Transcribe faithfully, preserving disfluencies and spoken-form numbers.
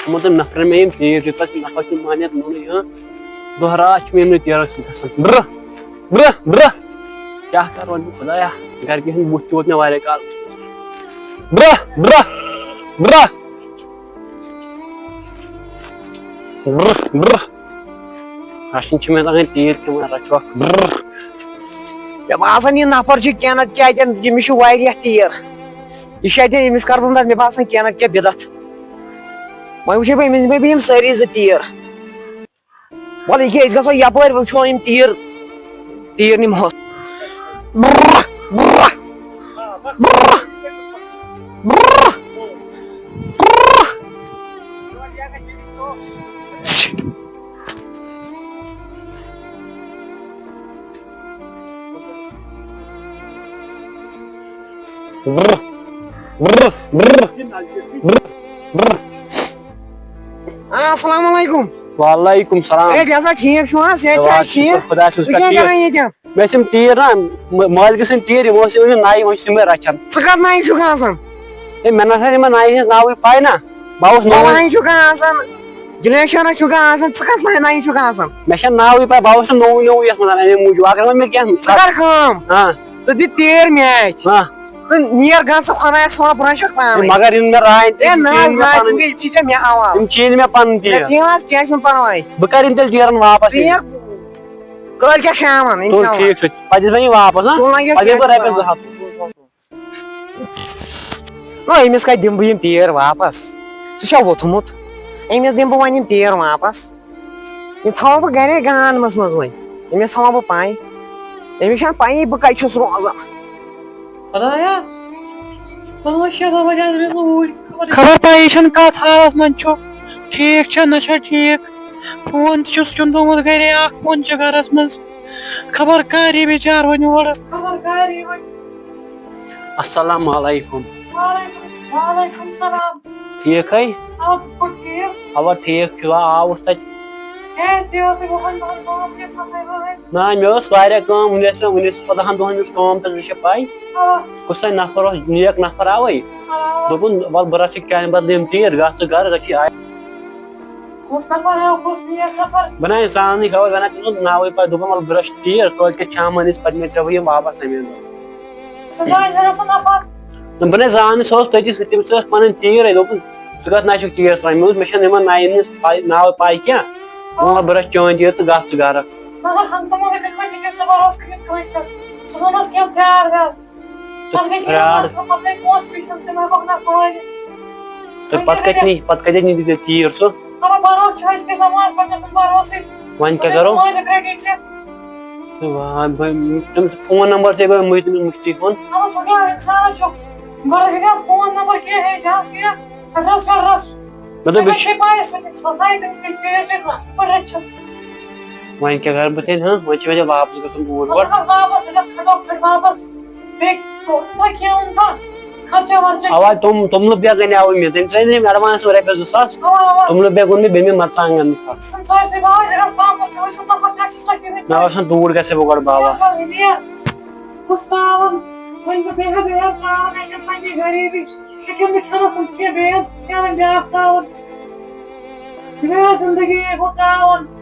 یِمن تِم نفرن مےٚ یِم تیٖر دِژ، تِم نفر چھِ مانان نوٚنُے، ہاں۔ دۄہ راتھ چھِ مےٚ یِمنٕے تیٖرس سۭتۍ گژھان۔ برٛہ، برٛہ، برٛہ۔ کیٛاہ کرٕ وۄنۍ بہٕ خۄدایا؟ گرِکٮ۪ن ہُنٛد بُتھ تہِ ووت مےٚ واریاہ کال۔ برٛہ، برٛہ، برٛہ۔ برٛہ، برٛہ۔ رچھِنۍ چھِ مےٚ تَگان تیٖر کھٮ۪وان، رچھوکھ۔ برٛہ۔ مےٚ باسان، یہِ نفر چھُ کینٛہہ نتہٕ کینٛہہ اتٮ۪ن، ییٚمِس چھِ واریاہ تیٖر۔ یہِ چھُ اتٮ۪ن، ییٚمِس کرٕ بہٕ مدد، مےٚ باسان، کینٛہہ نتہٕ کینٛہہ بدعت۔ وۄنۍ وٕچھے بہٕ أمِس، دِمے بہٕ یِم سٲری زٕ تیٖر۔ وَلہٕ یہِ کیٛاہ، أسۍ گژھو یَپٲرۍ، وٕچھو یِم تیٖر، تیٖر نِمہوس۔ برٛہ، برٛہ، برٛہ، برٛہ، برٛہ۔ برٛہ، برٛہ، برٛہ، برٛہ، برٛہ۔ آ، السلام علیکم۔ وعلیکم السلام۔ ہے، ڈیزا، ٹھیٖک چھِو حظ؟ صحت چھا دُعا ٹھیٖک؟ شُکُر خۄدایَس کُن، ژٕ ژٕ چھُکھا کیٛاہ ٹھیٖک؟ کران ییٚتٮ۪ن؟ مےٚ ٲسۍ یِم تیٖر نا، م-، مٲلکہٕ سٕنٛدۍ تیٖر، یِم ٲسۍ یِم نَیہِ، وۄنۍ چھِ تِم مےٚ رَچھان۔ ژٕ کَتھ نَیہِ چھُکھ آسان؟ ہے، مےٚ نہ سا یِمَن نَیہِ ہٕنٛز ناوٕے پَے نا۔ بہٕ اوسُس نوٚوُے۔ بَلہٕ ہَے چھُکھ آسان، گِلیشَرَس چھُکھ آسان، ژٕ کَتھ نَیہِ چھُکھ آسان؟ مےٚ چھَنہٕ ناوٕے پَے، بہٕ اوسُس نوٚوُے نوٚوُے یَتھ منٛز، اَمے موٗجوٗب۔ اگر وۄنۍ مےٚ کینٛہہ ژٕ کَر کٲم۔ ہاں۔ ژٕ دِ تیٖر میچ۔ ہاں۔ تہٕ نیر گژھ ژٕ خۄدایَس حوالہٕ، برونٛہہ چھَکھ پانَے۔ ہے، مگر یِنہٕ مےٚ راے تہِ، ہے، نہ حظ، یِنہٕ مےٚ راے پَنٕنۍ تہِ، یہِ چھِ ژےٚ مےٚ حوالہٕ۔ یِم چیٖنۍ مےٚ پَنٕنۍ تیٖر۔ ہے، کینٛہہ حظ، کینٛہہ چھُنہٕ پَرواے۔ بہٕ کَرٕ یِم تیٚلہِ تیٖرَن واپَس ژٕ ییٚتہِ۔ یِکھ کٲلۍ کٮ۪تھ شامَن، تُل، اِنشاءاللہ۔ ٹھیٖک چھُ، پَتہٕ دِژ مےٚ یہِ واپَس، ہاں؟ تُل وۄنۍ یہِ پَتہٕ دِمہٕ بہٕ کینٛہہ رۄپیَس زٕ چھُنہٕ ہَتھ۔ نہ، أمِس کَتہِ دِمہٕ بہٕ یِم تیٖر واپَس؟ سُہ چھا ووٚتھمُت؟ أمِس دِمہٕ بہٕ وۄنۍ یِم تیٖر واپَس؟ یِم تھاوو بہٕ گرے گانمس منٛز وۄنۍ۔ أمِس تھاوو بہٕ پاے۔ أمِس چھنہٕ پَیی بہٕ کَتہِ چھُس روزان۔ خۄدایا، پانٛژھ شےٚ دۄہ وۄنۍ آز مےٚ اوٗرۍ۔ خبر پَیی چھَنہٕ کَتھ حالَس منٛز چھُ۔ ٹھیٖک چھا نہ چھا ٹھیٖک؟ فون تہِ چھُس چھُنہٕ تھوٚمُت گرے، اکھ فون چھُ گرَس منٛز۔ خبر کر یی بِچار وۄنۍ یورٕ۔ خبر کر یی وۄنۍ۔ السلام علیکم۔ وعلیکم، وعلیکم السلام۔ ٹھیٖک ہے؟ آ، بہٕ چھُس ٹھیٖک۔ اوا ٹھیٖک چھُ، آ، آوُس تَتہِ۔ ہے، ژےٚ ٲسٕے وُہَن دۄہَن گوٚمُت یہِ صفٲیی وٲے۔ نہ، مےٚ ٲس واریاہ کٲم، وُنہِ ٲس مےٚ، وُنہِ ٲس ژۄدہَن دۄہَن ہٕنٛز کٲم تہٕ مےٚ چھےٚ پَے۔ آ۔ کُس تام نفر اوس، نیک نفر آوٕے۔ آ۔ دوٚپُن، وَلہٕ بہٕ رَٹہٕ ژےٚ چانہِ بدلہٕ یِم تیٖر، گژھ ژٕ گرٕ، ژےٚ چھُے آے۔ کُس نفر آو، کُس نیک نفر؟ بہٕ نہ زانٕے، خبر، مےٚ نہ تٔمۍ سُنٛد ناوٕے پَے۔ دوٚپُن، وَلہٕ بہٕ رَٹہٕ تیٖر، کٲلۍ کٮ۪تھ شامَن یِژھ پَتہٕ مےٚ ژےٚ وۄنۍ یِم واپَس تَمے دۄہ۔ سُہ زانہِ ہا سُہ نفر۔ نہ، بہٕ نَے زانٕے، سُہ اوس تٔتی سۭتۍ، تٔمِس ٲس پَنٕنۍ تیٖر، ہے، دوٚپُن، "ژٕ کَتھ نَے چھُکھ تیٖر ترٛاوان؟" مےٚ ووٚنُس، "مےٚ چھَنہٕ یِمَن نَیَن ہٕنٛز پَے، ناوٕے پَے کینٛہہ۔" وۄنۍ وَلہٕ بہٕ رَٹہٕ چٲنۍ تیٖر تہٕ گژھ ژٕ گَرٕ۔ مگر ہَنٛگتہٕ منٛگَے کِتھ پٲٹھۍ ہیٚکہِ سُہ بَروسہٕ کٔرِتھ کٲنٛسہِ پٮ۪ٹھ؟ سُہ زَن اوس کینٛہہ فراڈ ویاڈ۔ تہٕ تَتھ گٔژھِ یہِ فراڈ۔ آسُن، پَتہٕ گٔے پونٛسہٕ تہِ چھِنہٕ تِم ہٮ۪کوکھ نہ سوزِ۔ تہٕ وۄنۍ پَتہٕ کیٛاہ کَتہِ کَرِ؟ نی، پَتہٕ کَتہِ نی ژےٚ تیٖر سُہ؟ اَما بَروسہٕ چھُ اَسہِ کیٛاہ زَمانہٕ پٮ۪ٹھ اوسمُت بَروسٕے۔ وۄنۍ کیٛاہ کَرو؟ وۄنۍ رٔٹِتھ ژےٚ۔ تہٕ وۄنۍ بہٕ، تٔمِس فون نمبر تہِ گوٚو مٔشتٕے فون۔ اَما سُہ کیٛاہ اِنسان چھُ؟ گۄڈٕ ہیٚکہِ ہا فون نمبر کینٛہہ ہیٚچھ ہا کینٛہہ۔ ایڈرَس ویڈرَس۔ مےٚ دوٚپ، مےٚ چھے پَے، سُہ چھُ سۄ تھایہِ تٔمِس کِنۍ ژیر چھِ اَصٕل پٲٹھۍ رٔچھِتھ۔ وۄنۍ کیٛاہ کَرٕ بہٕ تیٚلہِ، ہاں؟ وۄنۍ چھِ مےٚ ژےٚ واپَس گژھُن اوٗرۍ گۄڈٕ۔ واپَس، واپَس، یہِ گژھِ کھَٹو کھَٹہِ واپَس۔ بیٚیہِ اوٚن نہ کینٛہہ اوٚن نہ، خرچہ ورچہ۔ اوا، تِم، تِم لُپ بیگ اَنے وُمید، تٔمۍ ترٛٲے نہٕ أمۍ ایڈوانس رۄپیَس زٕ ساس۔ اوا، اوا۔ تِم لُپ بیگ اوٚن مےٚ بیٚمہِ مرژٕوانٛگن زٕ ساس۔ سُہ چھُ سارسٕے باوَس، یہِ گژھِ واپَس، یہِ وٕچھُن تَتھ پٮ۪ٹھ چھِ سۄ کِنہٕ۔ مےٚ باسان توٗرۍ گژھِ بہٕ گۄڈٕ باوا۔ یہِ کَرُن، یہِ کُس تاوَن؟ وۄنۍ بہٕ بیٚہہ، بیٚہہ تاوَن، اَتہِ چھِ پنٛنہِ غریٖبی، ہیٚکِم نہٕ کھٮ۪نَس منٛز کینٛہہ، بیٚیہِ ژھینَن بیٛاکھ تاوَن۔ یہِ گٔیو زندگی، یہِ گوٚو تاوَن۔